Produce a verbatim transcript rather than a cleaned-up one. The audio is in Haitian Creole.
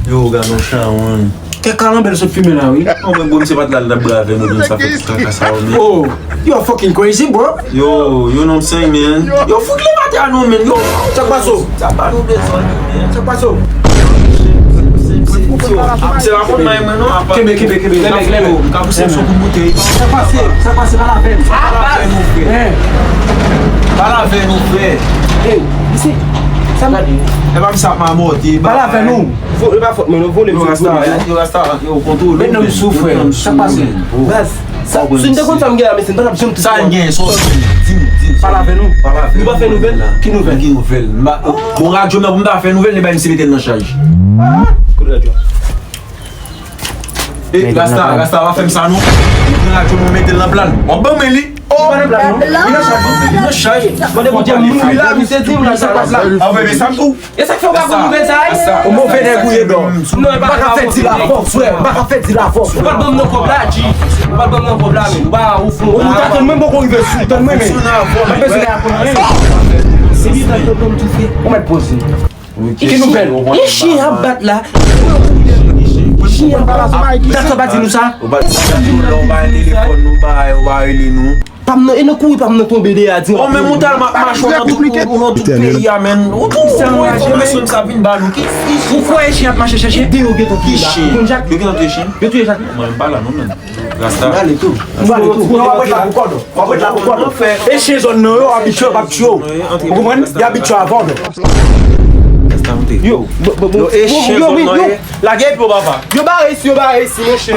Yo, gad yon chawony. Kèk kalanbè l sot fimen la, wi. An mwen, bro, misye pa t la, l t ap brave nou, nou sa fè tout kaka sa yo, men. Oh, you are fucking crazy, bro. Yo, you know what I'm saying, man? Yo, fout li pa te a nou, men. Yo, sa k pase w? Sa pa nou bezwen, men. Sa k pase w? Se pa konn may mwen, non, apa. Kenbe, kenbe, kenbe. Kenbe, kenbe. M ka pouse m sou kout boutèy. Sa k pase? Sa k pase? Pale avè m. Pale avè nou, frè. Pale avè nou, frè. Hey, isi. Sa m gade. E pa m sa ap mamòte. Pale avè nou. Fo, e pa fòt mwen, non, vole m sou kout boutèy. Yo, Rasta, yo, kontwole. Met nan m sou, frè. Sa k pase? Baz, sa, si m te konn sa m gen la, mesye, m pa t ap janm touche. Sa l gen, sa w di m, di m, di m. Pale avè nou. Pale avè nou. Nou pa fè nouvèl? Ki nouvèl? Ki nouvèl? M pa, bon, radyo m nan pou m ta fè nouvèl, li bay misye mete l nan chaj. Kote radyo a? E, Rasta, Rasta, pa fè m sa non. Mwen pran radyo mwen mete l nan plan. W ap ban mwen li. Oh, li nan plan non. Li nan chaj. Li nan chaj. Mande Bondye moun wi la, misye di m la, sa k pase la. Anvoye mesaj tou. E sa k fè w pa konn nouvèl sa a? Yon move nèg ou ye, dò. Non, e pa ka fè di la fòs, frè. Pa ka fè di la fòs. Ou pa t ban m nan kòb la, G. Ou pa t ban m nan kòb la, men. Ou pa, ou fou. Ou tann mwen, m poko rive sou. Tann mwen, men. M pa bezwen aprann anyen. Se li tann tonton m tou fè. Ou mèt poze. Ki nouvèl? E chyen ap bat la. Chyen ap bat. Dat sa pa di nou sa. Ou pa di nou lè w bay telefòn nou bay, ou pa rele nou. Pa m nan, e nan kouri pa m nan tonbe deyò a di. Ou menm ou t al ma-, mache ou nan tout, ou nan tout peyi a, men. Ou tou, ou enfòmasyon sa vin ba nou. Ki, ki, ou kwè e chyen ap mache chèche? Deyò gentan touye la. Ki chyen? Ou konn Jak? Yo gentan touye chyen? Yo touye Jak. Mwen, m pa la non, men. Rasta. M ale tou. M ale tou. W ap ret la pou kòd ou. W ap ret la pou kòd ou. E chyen zòn nan yo abitye, yo p ap tiye w. Ou konprann? Y abitye avan w. Yo, yo, e chyen zòn nan yo. Lage epi w papa. Yo bare isi, yo bare isi, monchè.